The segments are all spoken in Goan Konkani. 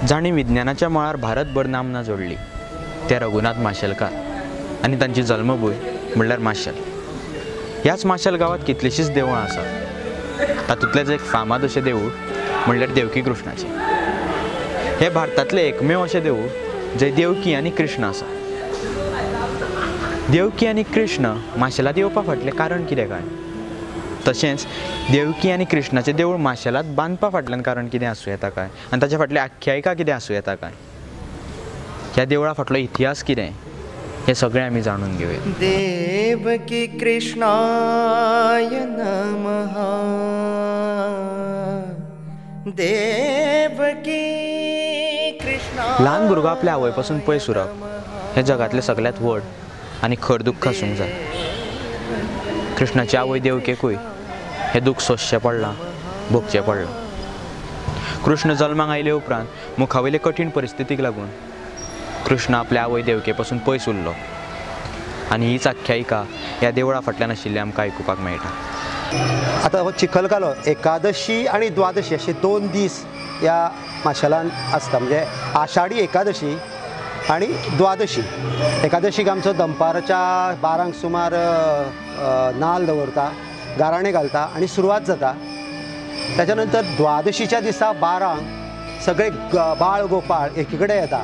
जांणी विज्ञानाच्या मळार भारतभर नामना जोडली ते रघुनाथ माशेलकार आनी तांची जल्मभूंय म्हणल्यार माशेल. ह्याच माशेल गांवांत कितलींशींच देवळां आसात. तातूंतलेंच एक फामाद अशें देवूळ म्हणल्यार देवकी कृष्णाचें. हें भारतांतलें एकमेव अशें देवूळ जंय देवकी आनी कृष्ण आसा. देवकी आनी कृष्ण माशेलांत येवपा फाटलें कारण कितें काय? तशेंच देवकी आनी कृष्णाचें देवूळ माशेलांत बांदपा फाटल्यान कारण कितें आसूं येता काय आनी ताच्या फाटली आख्यायिका कितें आसूं येता काय? ह्या देवळा फाटलो इतिहास कितें हें सगळें आमी जाणून घेवया. देवकी कृष्णाय नमः, देवकी कृष्णा. ल्हान भुरगो आपल्या आवय पासून पयस उरप हें जगांतलें सगळ्यांत व्हड आनी खर दुख्ख आसूंक जाय. कृष्णाची आवय देवकेकूय हें दुख्ख सोंसचें पडलां, भोगचें पडलां. कृष्ण जल्माक आयले उपरांत मुखावयले कठीण परिस्थितीक लागून कृष्ण आपल्या आवय देवके पासून पयस उरलो आनी हीच आख्यायिका ह्या देवळा फाटल्यान आशिल्ली आमकां आयकुपाक मेळटा. आतां हो चिखलकालो एकादशी आनी द्वादशी अशे 2 दीस ह्या माशेलान आसता. म्हणजे आषाढी एकादशी आनी द्वादशी. एकादशीक आमचो दनपारच्या 12 सुमार नाल दवरता, गाराणें घालता आनी सुरवात जाता. ताच्या नंतर द्वादशीच्या दिसा 12 सगळे बाळ गोपाळ एकी कडेन येता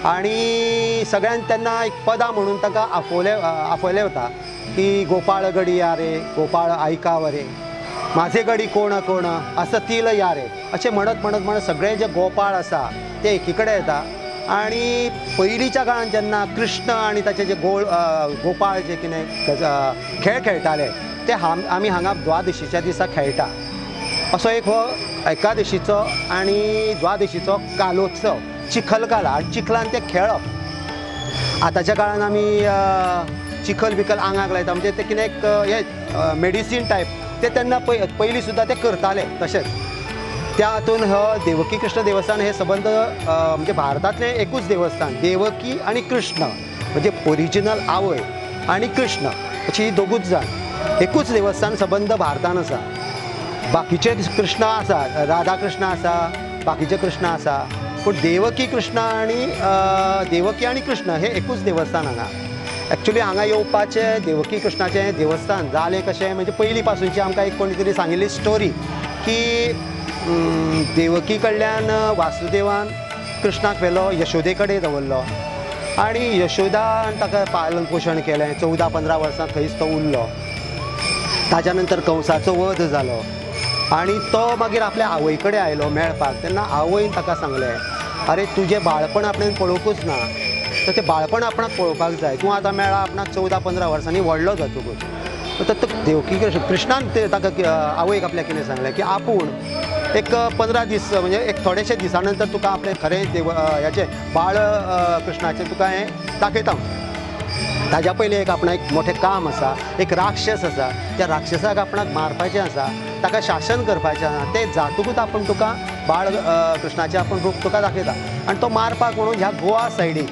आनी सगळ्यान तेन्ना एक पदां म्हणून तांकां आफयलें वता की गोपाळ गडी या रे, गोपाळ आयकाव रे, माझे गडी कोण कोण असतील या रे, अशें म्हणत म्हणत म्हणत सगळे जे गोपाळ आसा ते एकी कडेन येता. आनी पयलींच्या काळान जेन्ना कृष्ण आनी ताचे जे गोपाळ जे कितें खेळ खेळटाले ते आमी हांगा द्वादशीच्या दिसा खेळटा. असो एक हो एकादशीचो आनी द्वादशीचो कालोत्सव, चिखलकाला. आनी चिखलान ते खेळप. आतांच्या काळान आमी चिखल बिखल आंगाक लायता, म्हणजे ते कितें एक हें मेडिसीन टायप ते तेन्ना पयलीं सुद्दां ते करताले. तशेंच त्या हातून हो देवकी कृष्ण देवस्थान हे सबंद म्हणजे भारतांतलें एकूच देवस्थान. देवकी आनी कृष्ण म्हणजे ओरिजिनल आवय आनी कृष्ण अशी ही दोगूच जाण एकूच देवस्थान सबंद भारतान आसा. बाकीचे कृष्ण आसा, राधा कृष्ण आसा, बाकीचे कृष्ण आसा, पूण देवकी कृष्ण आनी देवकी आनी कृष्ण हे एकूच देवस्थान हांगा. एक्चुली हांगा येवपाचें देवकी कृष्णाचें देवस्थान जालें कशें म्हणजे पयलीं पासूनची आमकां एक कोणी तरी सांगिल्ली स्टोरी की देवकी कडल्यान वासुदेवान कृष्णाक व्हेलो, यशोदे कडेन दवरलो आनी यशोदान ताका पालन पोशण केलें. 14-15 वर्सां थंयच तो उरलो. ताच्या नंतर कंसाचो वध जालो आनी तो मागीर आपल्या आवय कडेन आयलो मेळपाक. तेन्ना आवयन ताका सांगलें, अरे तुजें बाळपण आपणें पळोवंकूच ना, तर तें बाळपण आपणाक पळोवपाक जाय. तूं आतां मेळ्ळा आपणाक 14-15 वर्सांनी व्हडलो जातकूच. तर देवकी कृष्णान ते ताका आवयक आपल्या कितें सांगलें की आपूण एक 15 दीस म्हणजे एक थोडेशे दिसा नंतर तुका आपलें खरें देव हेचें बाळ कृष्णाचें तुका हें दाखयता. ताज्या पयलीं एक आपणाक एक मोठें काम आसा, एक राक्षस आसा, त्या राक्षसाक आपणाक मारपाचें आसा, ताका शासन करपाचें आसा. तें जातकूच आपूण तुका बाळ कृष्णाचें आपूण रूप तुका दाखयता. आनी तो मारपाक म्हणून ह्या गोवा सायडीक,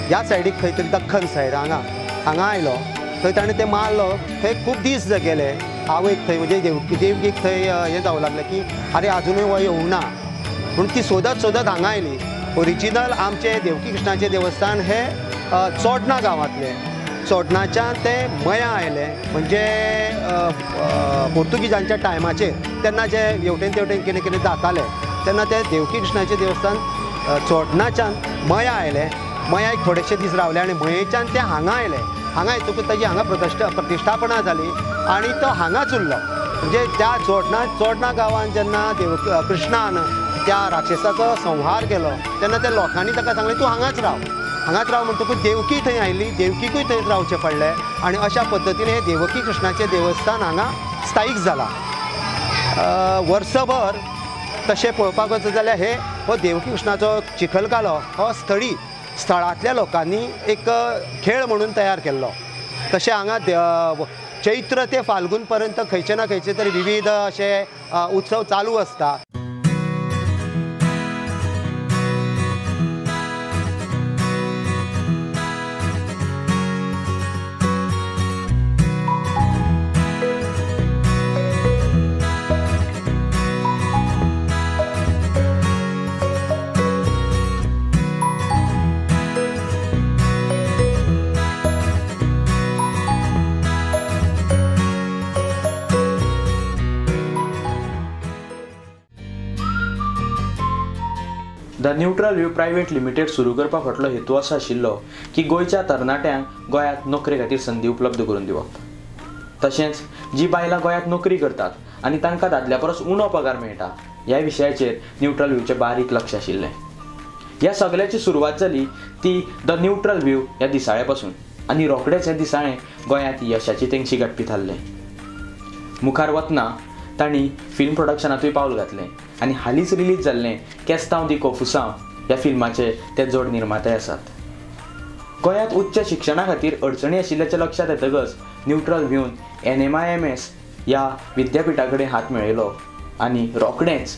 ह्या सायडीक खंय तरी दख्खन सायड हांगा हांगा आयलो. थंय ताणें तें मारलो. थंय खूब दीस गेले. आवयक थंय म्हणजे देवकीक थंय हें जावं लागलें की अरे आजुनूय हो येवंक ना म्हणून ती सोदत सोदत हांगा आयली. ओरिजिनल आमचें देवकी कृष्णाचें देवस्थान हें चोडणा गांवांतलें. चोडणाच्यान तें मयां आयलें म्हणजे पोर्तुगीजांच्या टायमाचेर तेन्ना जे हेवटेन तेवटेन कितें कितें जातालें तेन्ना तें देवकी कृष्णाचें देवस्थान चोडणाच्यान मयां आयलें. मया एक थोडेशे दीस रावले आनी मयेच्यान तें हांगा आयलें. हांगा येतकूच ताजी हांगा प्रतिश्ठापना जाली आनी तो हांगाच उरलो. म्हणजे त्या चोडणा गांवांत जेन्ना देव कृष्णान त्या राक्षसाचो संहार केलो तेन्ना त्या लोकांनी ताका सांगलें तूं हांगाच राव, हांगाच राव. म्हणटकूच देवकी थंय आयली, देवकीकूय थंयच रावचें पडलें आनी अशा पद्दतीन हें देवकी कृष्णाचें देवस्थान हांगा स्थायीक जालां. वर्सभर तशें पळोवपाक वचत जाल्यार हे हो देवकी कृष्णाचो चिखलकालो हो स्थळी स्थळांतल्या लोकांनी एक खेळ म्हणून तयार केल्लो. तशें हांगा चैत्र ते फाल्गून पर्यंत खंयचे ना खंयचे तरी विविध अशे उत्सव चालू आसता. The neutral view private limited सुरू करपा फाटलो हेतू असो आशिल्लो की गोंयच्या तरणाट्यांक गोंयांत नोकरे खातीर संदी उपलब्ध करून दिवप, तशेंच जी बायलां गोंयांत नोकरी करतात आनी तांकां दादल्या परस उणो पगार मेळटा ह्या विशयाचेर न्यूट्रल व्यूचें बारीक लक्ष आशिल्लें. ह्या सगळ्याची सुरवात जाली ती the neutral view ह्या दिसाळ्या पासून आनी रोखडेंच हें दिसाळें गोंयांत यशाची तेंगशी गांठपी थारलें. मुखार वतना तांणी फिल्म प्रोडक्शनांतूय पावल घातलें आनी हालींच रिलीज जाल्लें केस्तांव दी कोफुसांव ह्या फिल्माचे ते जोड निर्माते आसात. गोंयांत उच्च शिक्षणा खातीर अडचणी आशिल्ल्याचें लक्षांत येतकच न्यूट्रल व्यून NMIMS ह्या विद्यापिठा कडेन हात मेळयलो आनी रोखडेंच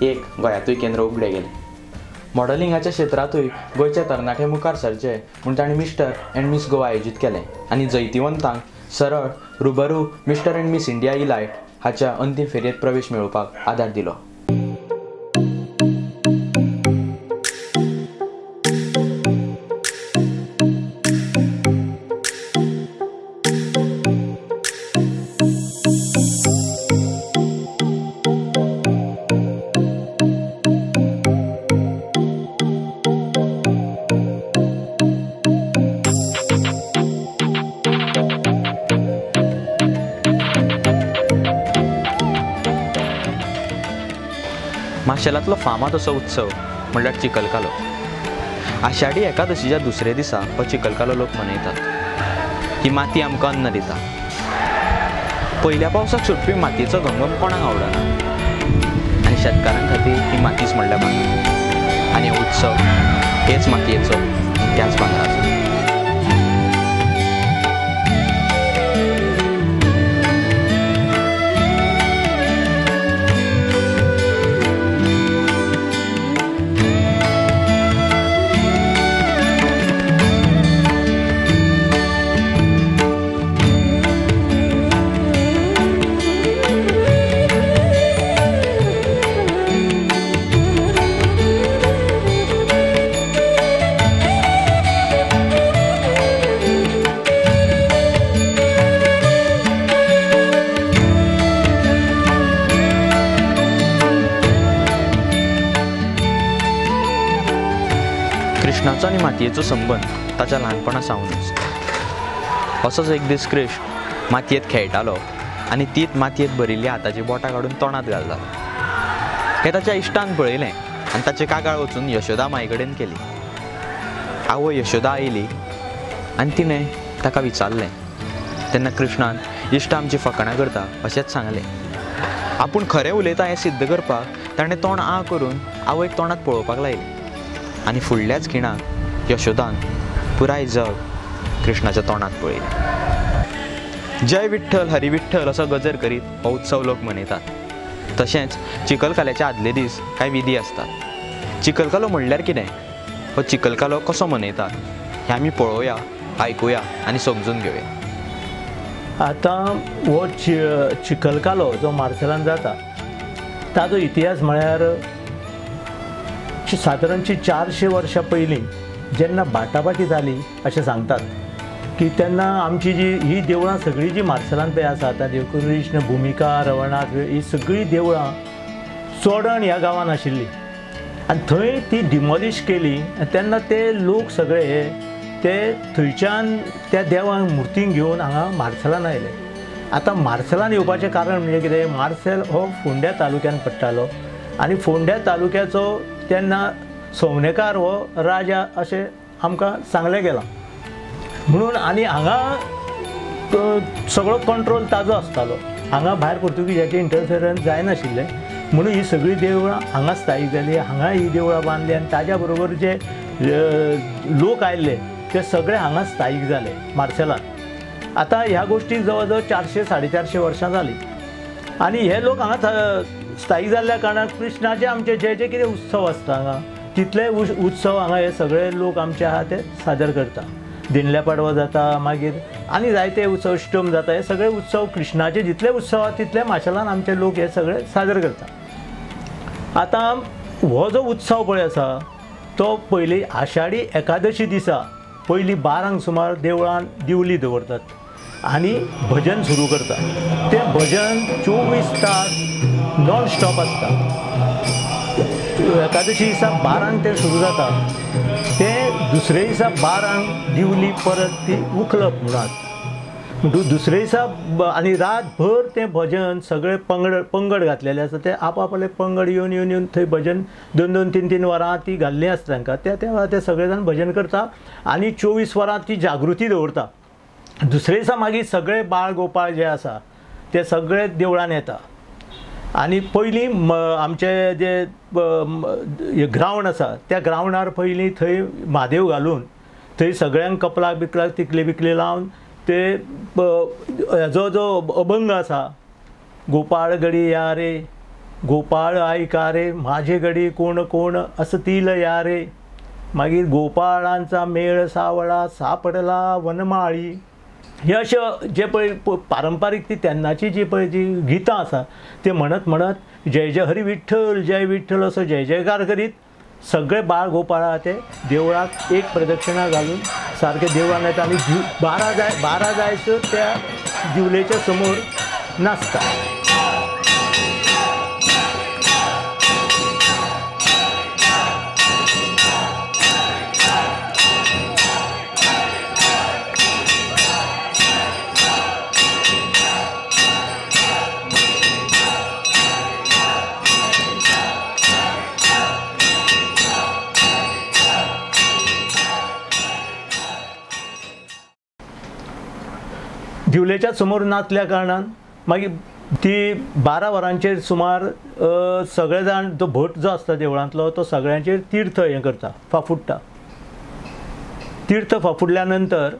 एक गोंयांतूय केंद्र उगडें गेलें. मॉडलिंगाच्या क्षेत्रांतूय गोंयचे तरणाटे मुखार सरचे म्हूण तांणी मिस्टर अँड मिस गोवा आयोजीत केलें आनी जैतिवंतांक सरळ रुबरू mister and miss India elite हाच्या अंतीम फेरयेंत प्रवेश मेळोवपाक आदार दिलो. माशेलांतलो फामाद असो उत्सव म्हणल्यार चिखलकालो. आषाढी एकादशीच्या दुसऱ्या दिसा हो चिखलकालो लोक मनयतात. ही माती आमकां अन्न दिता. पयल्या पावसाक सुटपी मातयेचो घमघम कोणाक आवडना आनी शेतकारां खातीर ही मातीच म्हणल्यार भांगर आनी हो उत्सव हेच मातयेचो त्याच भांगराचो. कृष्णाचो आनी मातयेचो संबंद ताच्या ल्हानपणा सावनूच. असोच एक दीस कृष्ण मातयेंत खेळटालो आनी तीच मातयेंत भरिल्ली हाताची बोटां काडून तोंडांत घालतालो. हें ताच्या इश्टान पळयलें आनी ताची कागाळ वचून यशोदा माई कडेन केली. आवय यशोदा आयली आनी तिणें ताका विचारलें तेन्ना कृष्णान इश्ट आमची फकाणां करता अशेंच सांगलें. आपूण खरें उलयता हें सिद्ध करपाक ताणें तोंड आ करून आवयक तोंडांत पळोवपाक लायलें आनी फुडल्याच खिणाक यशोदान पुराय जग कृष्णाच्या तोंडांत पळयलें. जय विठ्ठल हरी विठ्ठल असो गजर करीत हो उत्सव लोक मनयतात. तशेंच चिखलकाल्याच्या आदले दीस कांय विधी आसतात. चिखलकालो म्हणल्यार कितें, हो चिखलकालो कसो मनयतात हें आमी पळोवया, आयकुया आनी समजून घेवया. आतां हो चिखलकालो जो मार्सेलान जाता ताजो इतिहास म्हळ्यार सादारणची 400 वर्सां पयलीं जेन्ना बाटाबाटी जाली अशें सांगतात की तेन्ना आमची जी ही देवळां सगळीं जी मार्सेलान पळय आसा आतां देवकृष्ण, भुमिका, रवळनाथ ही सगळीं देवळां चोडण ह्या गांवान आशिल्ली आनी थंय ती डिमॉलिश केली आनी तेन्ना ते लोक सगळे ते थंयच्यान त्या देवांक मुर्तींक घेवन हांगा मार्सेलान आयले. आतां मार्सेलान येवपाचें कारण म्हणजे कितें, मार्सेल हो फोंड्या तालुक्यान पडटालो आनी फोंड्या तालुक्याचो तेन्ना सोवणेकार हो राजा अशें आमकां सांगलें गेलां म्हणून आनी हांगा सगळो कंट्रोल ताजो आसतालो. हांगा भायर पुर्तुगीजाचें इंटरफेरन्स जायनाशिल्लें म्हणून ही सगळीं देवळां हांगा स्थायीक जालीं. हांगा ही देवळां बांदली आनी ताज्या बरोबर जे लोक आयिल्ले ते सगळे हांगा स्थायीक जाले मार्सेलान. आतां ह्या गोश्टीक जवळ जवळ 400 450 वर्सां जालीं आनी हे लोक हांगा स्थायीक जाल्ल्या कारणान कृष्णाचे आमचे जे जे कितें उत्सव आसता हांगा तितले उत्सव हांगा हे सगळे लोक आमचे आहा ते सादर करता. दिनल्या पाडवो जाता, मागीर आनी जायते उत्सव, अष्टम जाता, हे सगळे उत्सव कृष्णाचे जितले उत्सव आहा तितले मार्सेलान आमचे लोक हे सगळे सादर करता. आतां हो जो उत्सव पळय आसा तो पयली आषाढी एकादशी दिसा पयली 12 सुमार देवळान दिवली दवरतात आनी भजन सुरू करतात. तें भजन 24 तास नॉन स्टॉप आसता. एकादशी दिसा 12 तें सुरू जाता तें दुसरे दिसा 12 दिवली परत ती उखलप म्हणून म्हणटकूच दुसरे दिसा आनी रातभर तें भजन सगळे पंगड घातलेले आसता ते आपआपले पंगड येवन येवन येवन थंय भजन 2 2 3 3 वरां ती घाल्लीं आसता तांकां त्या त्या वेळार ते सगळे जाण भजन करता आनी 24 वरां ती जागृती दवरता. दुसरे दिसा मागीर सगळे बाळ गोपाळ जे आसा ते सगळे देवळान येता आनी पयलीं आमचे जे ग्रावंड आसा त्या ग्रावंडार पयलीं थंय म्हादेव घालून थंय सगळ्यांक कपलाक बिकलाक तिकली बिकली लावन ते हेजो जो अभंग आसा गोपाळ गडी या रे गोपाळ आयका रे माझे गडी कोण कोण असतील या रे मागीर गोपाळांचा मेळ सावळा सापडला वनमाळी हे अशें जे पळय पारंपारीक ती तेन्नाची जी पळय जी गितां आसा ते म्हणत म्हणत जय जय हरी विठ्ठल जय विठ्ठल असो जय जयकार करीत सगळे बाळ गोपाळा ते देवळाक एक प्रदक्षिणा घालून सारके देवळान येता आनी 12 जायसर त्या दिवलेच्या समोर नाचता. दिवलेच्या समोर नाचल्या कारणान मागीर ती 12 वरांचेर सुमार सगळे जाण तो भट जो आसता देवळांतलो तो सगळ्यांचेर तीर्थ हें करता फाफुडटा. तीर्थ फाफुडल्या नंतर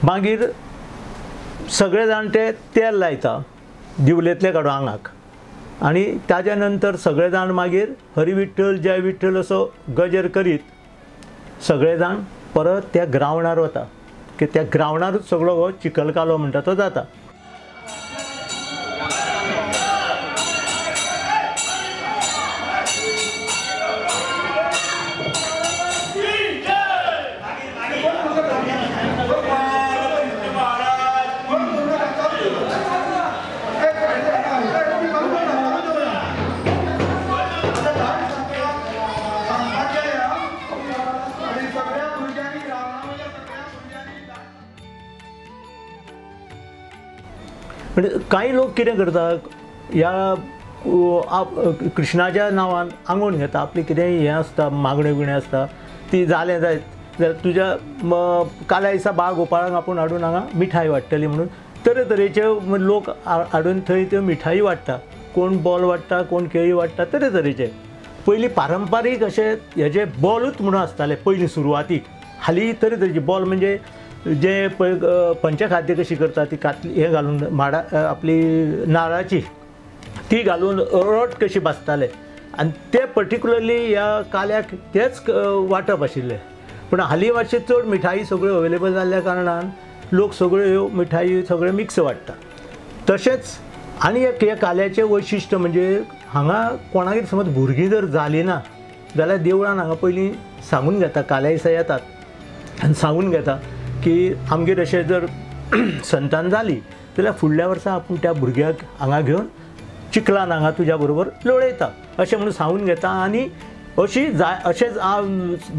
मागीर सगळे जाण ते तेल लायता दिवलेंतलें काडून आंगाक आनी ताज्या नंतर सगळे जाण मागीर हरी विठ्ठल जय विठ्ठल असो गजर करीत सगळे जाण परत त्या ग्रावंडार वता की त्या ग्रावंडारूच सगळो हो चिखलकालो म्हणटा तो जाता. म्हणजे कांय लोक कितें करता ह्या कृष्णाच्या नांवान आंगवण घेता आपली कितेंय हें आसता मागण्यो बिगण्यो आसता ती जालें जायत जाल्यार तुज्या काल्या दिसा बाळ गोपाळांक आपूण हाडून हांगा मिठाई वाडटली म्हणून तरेतरेचे लोक हाडून थंय त्यो मिठाई वाडटा कोण बॉल वाडटा कोण केळी वाडटा तरेतरेचे. पयलीं पारंपारीक अशे हेजे बॉलूच म्हणून आसताले पयलीं सुरवातीक हालीं तरेतरेचे बॉल म्हणजे जे पळय पंचखाद्य कशी करता ती कातली हें घालून माडा आपली नारळाची ती घालून रट कशी भाजताले आनी ते पर्टिक्युलरली ह्या काल्याक तेच वांटप आशिल्लें. पूण हालीं मातशें चड मिठाई सगळ्यो अवेलेबल जाल्ल्या कारणान लोक सगळ्यो ह्यो मिठाई सगळ्यो मिक्स वाडटा. तशेंच आनी एक ह्या काल्याचें वैशिश्ट म्हणजे हांगा कोणागेर समज भुरगीं जर जालीं ना जाल्यार देवळान हांगा पयलीं सांगून घेता काल्या दिसा येतात आनी सांगून घेता की आमगेर अशें जर संतान जाली जाल्यार फुडल्या वर्सा आपूण त्या भुरग्याक हांगा घेवन चिखलान हांगा तुज्या बरोबर लोळयता अशें म्हणून सांगून घेता. आनी अशी अशेंच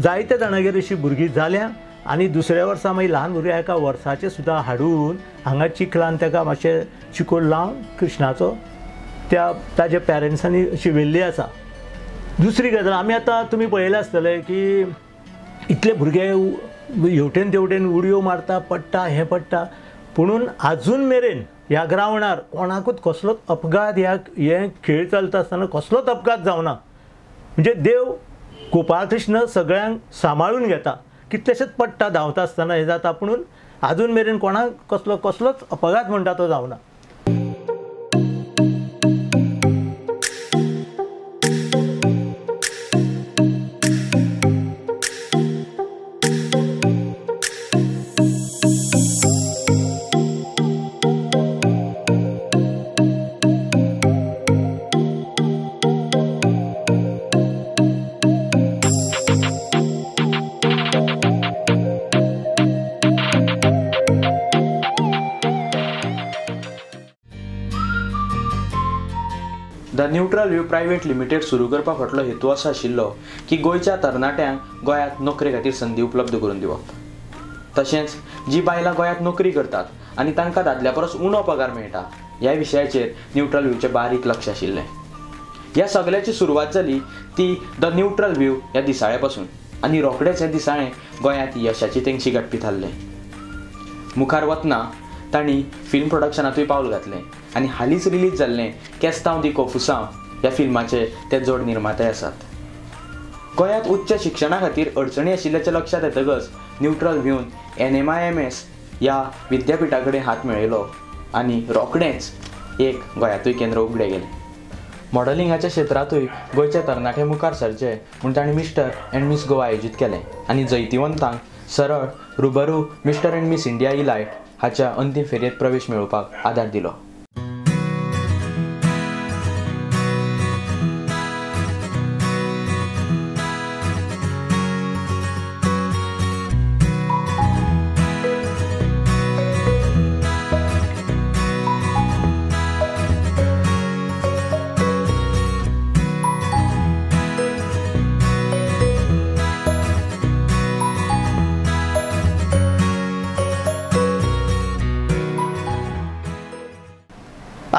जायत्या जाणागेर अशी भुरगीं जाल्या आनी दुसऱ्या वर्सा मागीर ल्हान भुरग्याक एका वर्साचें सुद्दां हाडून हांगा चिखलान ताका मातशें चिकोल लावन कृष्णाचो त्या ताज्या पेरंट्सांनी अशी व्हेल्ली आसा. दुसरी गजाल आमी आतां तुमी पळयलें आसतलें की इतले भुरगे हेवटेन तेवटेन उडयो मारता पडटा हें पडटा पुणून आजून मेरेन ह्या ग्रावंडार कोणाकूच कसलोच अपघात ह्या हे खेळ चलता आसतना कसलोच अपघात जावना. म्हणजे देव गोपाळकृष्ण सगळ्यांक सांबाळून घेता कितलेशेच पडटा धांवता आसतना हें जाता पुणून आजून मेरेन कोणाक कसलो कसलोच अपघात म्हणटा तो जावना. The neutral view private limited सुरू करपा फाटलो हेतू असो आशिल्लो की गोंयच्या तरणाट्यांक गोंयांत नोकरे खातीर संदी उपलब्ध करून दिवप, तशेंच जी बायलां गोंयांत नोकरी करतात आनी तांकां दादल्या परस उणो पगार मेळटा ह्या विशयाचेर न्यूट्रल व्यूचें बारीक लक्ष आशिल्लें. ह्या सगळ्याची सुरवात जाली ती the neutral view ह्या दिसाळ्या पासून आनी रोखडेंच हें दिसाळें गोंयांत यशाची तेंगशी गांठपी थारलें. मुखार वतना तांणी फिल्म प्रोडक्शनांतूय पावल घातलें आनी हालींच रिलीज जाल्लें केस्तांव दी कोफुसांव ह्या फिल्माचे ते जोड निर्माते आसात. गोंयांत उच्च शिक्षणा खातीर अडचणी आशिल्ल्याचें लक्षांत येतकच न्यूट्रल व्यून NMIMS ह्या विद्यापिठा कडेन हात मेळयलो आनी रोखडेंच एक गोंयांतूय केंद्र उगडें गेलें. मॉडलिंगाच्या क्षेत्रांतूय गोंयचे तरणाटे मुखार सरचे म्हूण तांणी मिस्टर अँड मिस गोवा आयोजीत केलें आनी जैतिवंतांक सरळ रुबरू mister and miss India elite हाच्या अंतीम फेरयेंत प्रवेश मेळोवपाक आदार दिलो.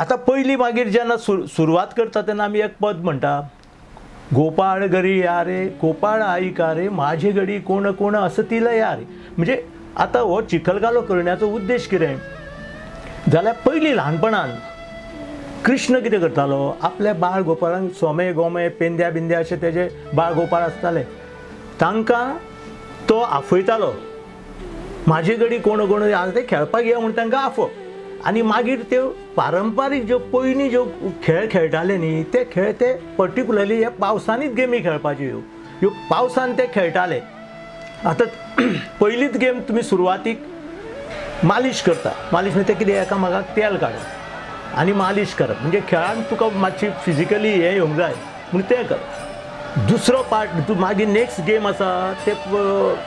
आतां पयलीं मागीर जेन्ना सुरवात करता तेन्ना आमी एक पद म्हणटा, गोपाळ घरी या रे गोपाळ आयका रे माझे घडी कोण कोण असतील या रे. म्हणजे आतां हो चिखलकालो करण्याचो उद्देश कितें जाल्यार पयलीं ल्हानपणान कृष्ण कितें करतालो, आपल्या बाळ गोपाळांक सोमे गोमे पेंद्या बिंद्या अशे तेजे बाळ गोपाळ आसताले तांकां तो आफयतालो, माझे घडी कोण कोण आसा ते खेळपाक या म्हूण तांकां आफोवप. आनी मागीर त्यो पारंपारीक ज्यो पयलीं ज्यो खेळ खेळटाले न्ही ते खेळ ते पर्टिकुलरली ह्या पावसांनीच गेमी खेळपाच्यो ह्यो ह्यो पावसान ते खेळटाले. आतां पयलीच गेम तुमी सुरवातीक मालीश करता, मालीश म्हणजे कितें एकामेकाक तेल काडप आनी मालीश करप, म्हणजे खेळान तुका मातशी फिजिकली हें येवंक जाय म्हूण तें करप. दुसरो पार्ट तूं मागीर नेक्स्ट गेम आसा ते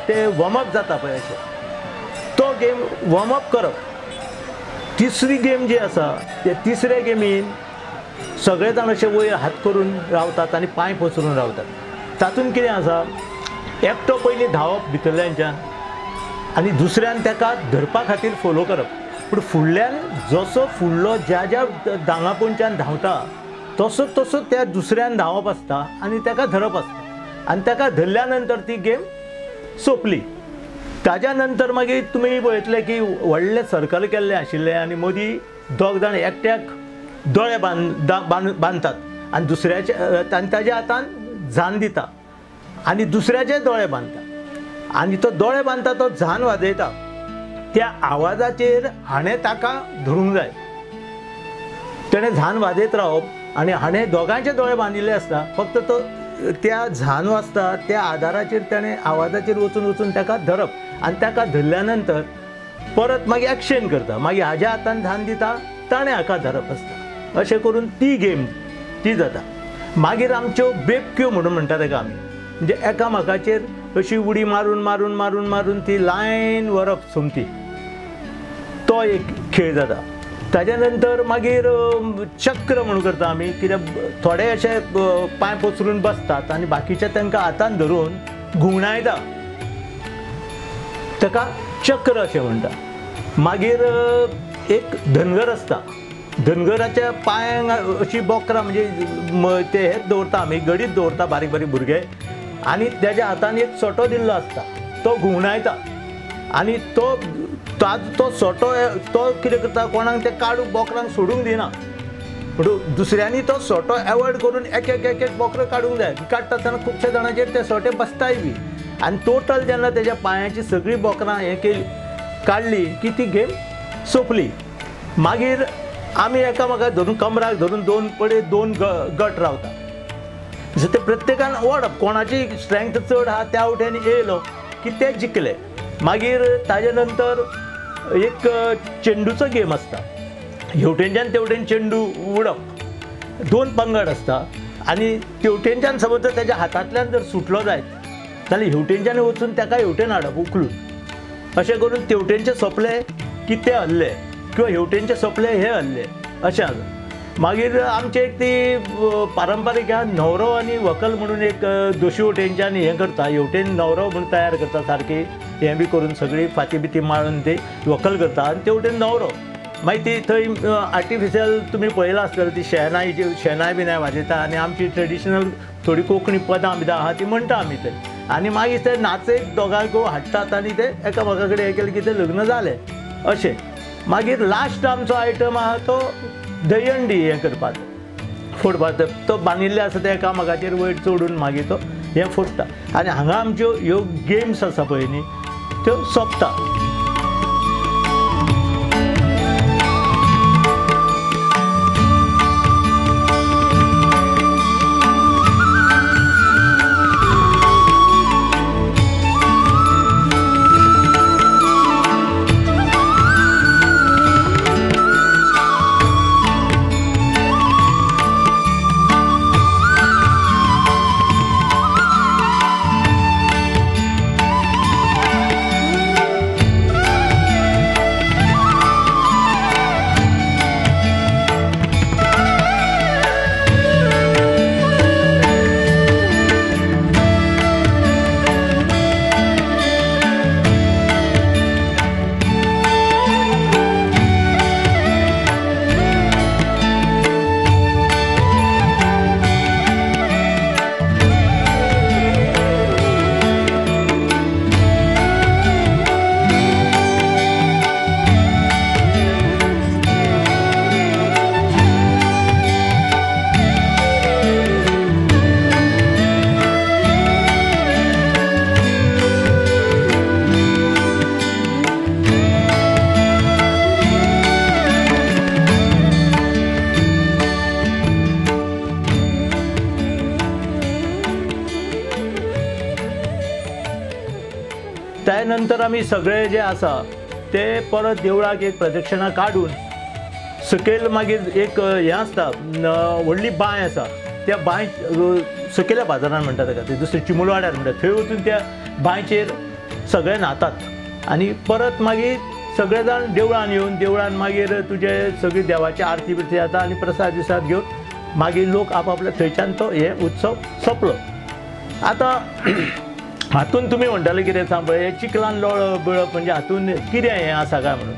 ते वॉर्मअप जाता पळय अशें तो गेम वॉर्मअप करप. तिसरी गेम जी आसा ते तिसऱ्या गेमीन सगळे जाण अशे वयर हात करून रावतात आनी पांय पसरून रावतात. तातूंत कितें आसा, एकटो पयलीं धांवप भितरल्यांच्यान आनी दुसऱ्यान ताका धरपा खातीर फोलो करप, पूण फुडल्यान जसो फुडलो ज्या ज्या दांगापोंच्यान धांवता तसो तसो त्या दुसऱ्यान धांवप आसता आनी ताका धरप आसता आनी ताका धरल्या नंतर ती गेम सोंपली. ताज्या नंतर मागीर तुमी पळयतले की व्हडलें सर्कल केल्लें आशिल्लें आनी मदीं दोग जाण एकट्याक दोळे बांदतात आनी दुसऱ्याचे आनी ताज्या हातान झान दिता आनी दुसऱ्याचे दोळे बांदता आनी तो दोळे बांदता तो झान वाजयता, त्या आवाजाचेर हाणें ताका धरूंक जाय. तेणें झान वाजयत रावप आनी हाणें दोगांचे दोळे बांदिल्ले आसता, फक्त तो त्या झान वाजता त्या आदाराचेर तेणें आवाजाचेर वचून वचून ताका धरप आनी ताका धरल्या नंतर परत मागीर एक्शन करता, मागीर हाज्या हातान झान दिता ताणें हाका धरप आसता. अशें करून ती गेम ती जाता. मागीर आमच्यो बेबक्यो म्हणून म्हणटा ताका आमी, म्हणजे एकामेकाचेर अशी उडी मारून मारून मारून मारून ती लायन व्हरप सोमती, तो एक खेळ जाता. ताज्या नंतर मागीर चक्र म्हणून करता आमी, कित्याक थोडे अशे पांय पसरून बसतात आनी बाकीचे तांकां हातान धरून घुंवणायता, ताका चक्र अशें म्हणटा. मागीर एक धनगर आसता, धनगराच्या पांयांक अशी बोकरां म्हणजे ते हेच दवरता आमी, गडीत दवरता बारीक बारीक भुरगे आनी ताज्या हातान एक सोटो दिल्लो आसता तो घुंवणायता आनी तो तो सोटो तो कितें करता कोणाक ते काडूंक बोकरांक सोडूंक दिना, म्हणून दुसऱ्यांनी तो सोटो एवॉयड करून एक एक एक एक बोकरां काडूंक जाय. काडटा आसतना खुबश्या जाणांचेर ते सोटे बसताय बी आनी टोटल जेन्ना तेज्या पांयाची सगळीं बोकरां हें केली काडली की ती गेम सोंपली. मागीर आमी एकामेकाक धरून कमराक धरून दोन पडे दोन गट रावता, जशें ते प्रत्येकान ओडप, कोणाची स्ट्रेंथ चड आहा त्या वटेन येयलो की ते जिखले. मागीर ताजे नंतर एक चेंडूचो गेम आसता, हेवटेनच्यान तेवटेन चेंडू उडप, दोन पंगड आसता आनी तेवटेनच्यान समज जर तेज्या हातांतल्यान जर सुटलो जायत जाल्यार हेवटेनच्यान वचून ताका हेवटेन हाडप उखलून, अशें करून तेवटेनचे सोंपले की ते हरले किंवा हेवटेनचे सोंपले हे हरले अशें आसा. मागीर आमचे एक ती पारंपारीक न्हवरो आनी व्हंकल म्हणून एक दोशी वटेनच्यान हें करता, हेवटेन न्हवरो म्हणून तयार करता सारकी हें बी करून सगळी फाती बिती माळून ती व्हंकल करता आनी ते वटेन न्हवरो. मागीर ती थंय आर्टिफिशियल तुमी पळयलां आसतलें ती शेनाय शेनाय बिनाय वाजयता आनी आमची ट्रेडिशनल थोडी कोंकणी पदां बिदां आहा ती म्हणटा आमी थंय. आनी मागीर ते नाचयत दोगांयकूय हाडटात आनी ते एकामेका कडेन हें केलें की तें लग्न जालें अशें. मागीर लास्ट आमचो आयटम आहा तो दहीहंडी हें करपाचो फोडपाचो, तो बांदिल्ले आसा ते एकामेकाचेर वयर चडून मागीर तो हें फोडटा. आनी हांगा आमच्यो ह्यो गेम्स आसा पळय न्ही त्यो सोंपता. त्या नंतर आमी सगळे जे आसा ते परत देवळाक एक प्रदक्षिणा काडून सकयल मागीर एक हें आसता व्हडली बांय आसा, त्या बांय सकयल्या बाजारान म्हणटा ताका, ते दुसरे चिमुलवाड्यार म्हणटा, थंय वचून त्या बांयचेर सगळे न्हातात आनी परत मागीर सगळे जाण देवळान येवन देवळान मागीर तुजे सगळी देवाची आरती बिरती जाता आनी प्रसाद बिसाद घेवन मागीर लोक आपआपल्या थंयच्यान तो हे उत्सव सोंपलो. आतां हातून तुमी म्हणटाले कितें सांग पळय, चिखलान लोळप बिळप म्हणजे हातून कितें हें आसा काय म्हणून,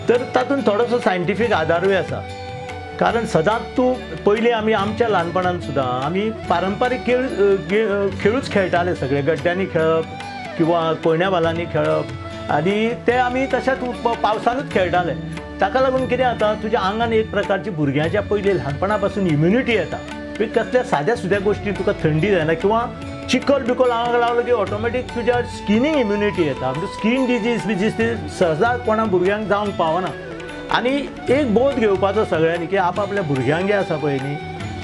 तर तातूंत थोडोसो सायंटिफीक आदारूय आसा. कारण सदांच तूं पयलीं आमी आमच्या ल्हानपणान सुद्दां आमी पारंपारीक खेळ खेळूच खेळटाले सगळे, गड्ड्यांनी खेळप किंवा कोयण्या बालांनी खेळप आनी ते आमी तशेंच पावसानूच खेळटाले. ताका लागून कितें जाता तुज्या आंगान एक प्रकारची भुरग्यांच्या पयलीं ल्हानपणा पासून इम्युनिटी येता, कसल्या साद्या सुद्या गोश्टी तुका थंडी जायना किंवा चिखल बिकल आंगाक लावलो की ऑटोमॅटीक तुज्या स्किनीक इम्युनिटी येता, म्हणजे स्कीन डिजीज बिजीज ती सहजा कोणा भुरग्यांक जावंक पावना. आनी एक बोध घेवपाचो सगळ्यांनी की आपआपल्या भुरग्यांक जे आसा पळय न्ही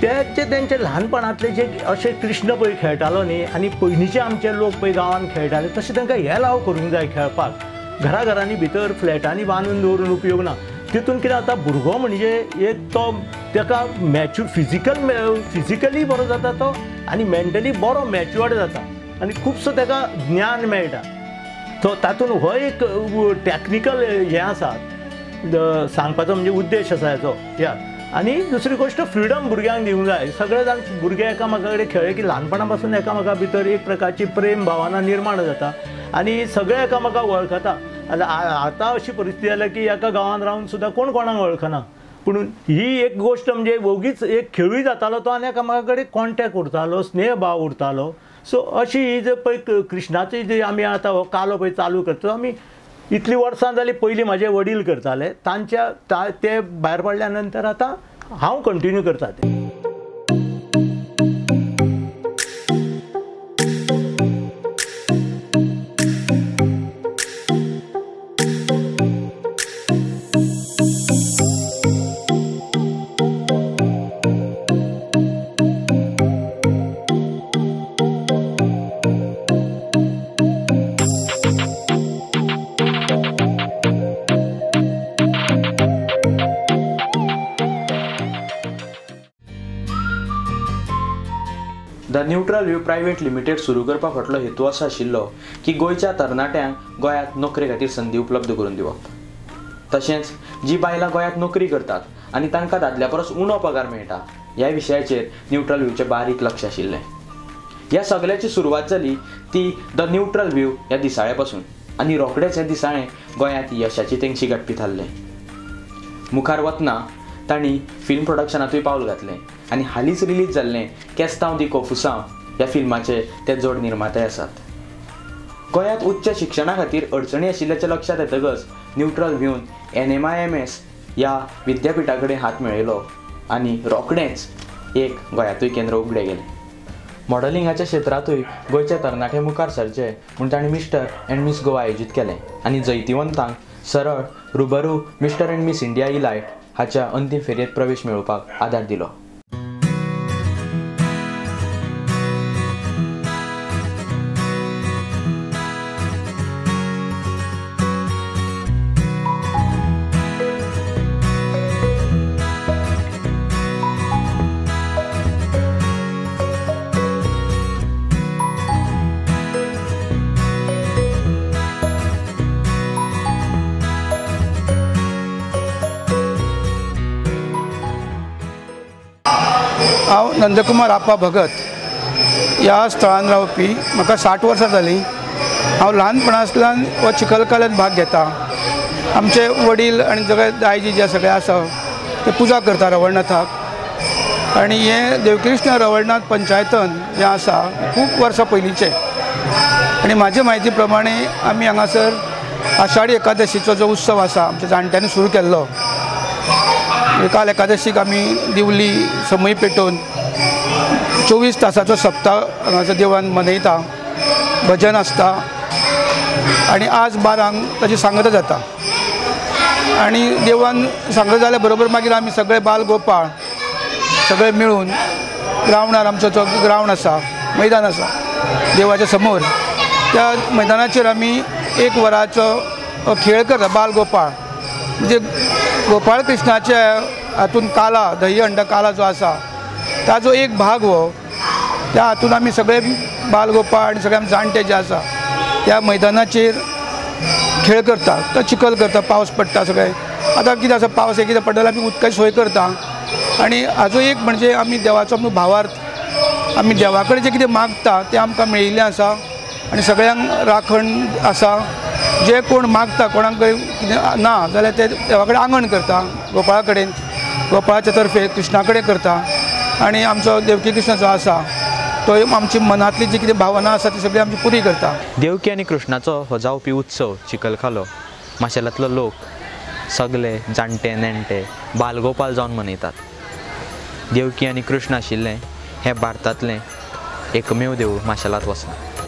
ते तेंचे ल्हानपणांतले जे अशे कृष्ण पळय खेळटालो न्ही आनी पयलींचे आमचे लोक पळय गांवांत खेळटाले तशें तांकां हे लाव करूंक जाय खेळपाक. घराघरांनी भितर फ्लॅटांनी बांदून दवरून उपयोग ना. तितून कितें जाता भुरगो म्हणजे एक तो ताका मॅच्यू फिजिकली बरो जाता तो आनी मेंटली बरो मॅच्युअर्ड जाता आनी खुबसो ताका ज्ञान मेळटा. सो तातूंत हो एक टॅक्निकल हें आसा सांगपाचो म्हणजे उद्देश आसा हेचो ह्या. आनी दुसरी गोश्ट फ्रिडम भुरग्यांक दिवंक जाय. सगळे जाण भुरगे एकामेका कडेन खेळ्ळे की ल्हानपणा पासून एकामेका भितर एक प्रकारची प्रेम भावना निर्माण जाता आनी सगळे एकामेकाक वळखता. आतां अशी परिस्थिती जाल्या की एका गांवांत रावन सुद्दां कोण कोणाक वळखना, पूण ही एक गोश्ट म्हणजे वोगीच एक खेळूय जातालो तो आनी एकामेका कडेन कॉन्टेक्ट उरतालो, स्नेहभाव उरतालो. सो अशी ही जे पळय कृष्णाची जी आमी आतां हो कालो पळय चालू करता आमी इतलीं वर्सां जालीं, पयलीं म्हाजे वडील करताले तांच्या ते भायर पडल्या नंतर आतां हांव कंटिन्यू करता ते. The neutral view private limited सुरू करपा फाटलो हेतू असो आशिल्लो की गोंयच्या तरणाट्यांक गोंयांत नोकरे खातीर संदी उपलब्ध करून दिवप, तशेंच जी बायलां गोंयांत नोकरी करतात आनी तांकां दादल्या परस उणो पगार मेळटा ह्या विशयाचेर न्यूट्रल व्यूचें बारीक लक्ष आशिल्लें. ह्या सगळ्याची सुरवात जाली ती the neutral view ह्या दिसाळ्या पासून आनी रोखडेंच हें दिसाळें गोंयांत यशाची तेंगशी गांठपी थारलें. मुखार वतना तांणी फिल्म प्रोडक्शनांतूय पावल घातलें आनी हालींच रिलीज जाल्लें केस्तांव दी कोफुसांव ह्या फिल्माचे ते जोड निर्माते आसात. गोंयांत उच्च शिक्षणा खातीर अडचणी आशिल्ल्याचें लक्षांत येतकच न्यूट्रल व्यून NMIMS ह्या विद्यापिठा कडेन हात मेळयलो आनी रोखडेंच एक गोंयांतूय केंद्र उगडें गेलें. मॉडलिंगाच्या क्षेत्रांतूय गोंयचे तरणाटे मुखार सरचे म्हूण तांणी मिस्टर अँड मिस गोवा आयोजीत केलें आनी जैतिवंतांक सरळ रुबरू mister and miss India elite हाच्या अंतीम फेरयेंत प्रवेश मेळोवपाक आदार दिलो. हांव नंदकुमार आपा भगत ह्या स्थळान रावपी. म्हाका 60 वर्सां जालीं. हांव ल्हानपणांतल्यान हो चिखलकाल्यांत भाग घेता. आमचे वडील आनी सगळे दायजी जे सगळे आसा ते पुजा करता रवळनाथाक आनी हें देवकृष्ण रवळनाथ पंचायतन जें आसा खूब वर्सां पयलींचें आनी म्हाजे म्हायती प्रमाणे आमी हांगासर आषाढी एकादशीचो जो उत्सव आसा आमच्या जाणट्यांनी सुरू केल्लो. काल एकादशीक आमी दिवली समय पेटोवन 24 तासाचो सप्ताह हांगासर देवळान मनयता. भजन आसता आनी आज 12 ताची सांगता जाता आनी देवळान सांगता जाल्या बरोबर मागीर आमी सगळे बाल गोपाळ सगळे मेळून ग्रावंडार, आमचो जो ग्रावंड आसा, मैदान आसा देवाच्या समोर, त्या मैदानाचेर आमी 1 वराचो खेळ करता बाल गोपाळ. म्हणजे गोपाळ कृष्णाच्या हातून काला, दही हंड काला जो आसा ताजो एक भाग हो. त्या हातून आमी सगळे बालगोपाळ आनी सगळे आमी जाणटे जे आसा त्या मैदानाचेर खेळ करता. तो चिखल करता, पावस पडटा सगळे. आतां कितें आसा, पावस एक एकदां पडटा जाल्यार आमी उदकाची सोय करता. आनी हाजो एक म्हणजे आमी देवाचो आमचो भावार्थ, आमी देवा कडेन जें कितें मागता तें आमकां मेळिल्लें आसा आनी सगळ्यांक राखण आसा. जे कोण मागता, कोणाक कितें ना जाल्यार ते देवा कडेन आंगण करता, गोपाळा कडेन, गोपाळाच्या तर्फे कृष्णा कडेन करता. आनी आमचो देवकी कृष्ण जो आसा तो आमची मनांतली जी कितें भावना आसा ती सगळी आमची पुरी करता. देवकी आनी कृष्णाचो हो जावपी उत्सव चिखलकालो माशेलांतलो लोक सगळे जाणटे नेणटे बालगोपाल जावन मनयतात. देवकी आनी कृष्ण आशिल्लें हें भारतांतलें एकमेव देवूळ माशेलांत वसलां.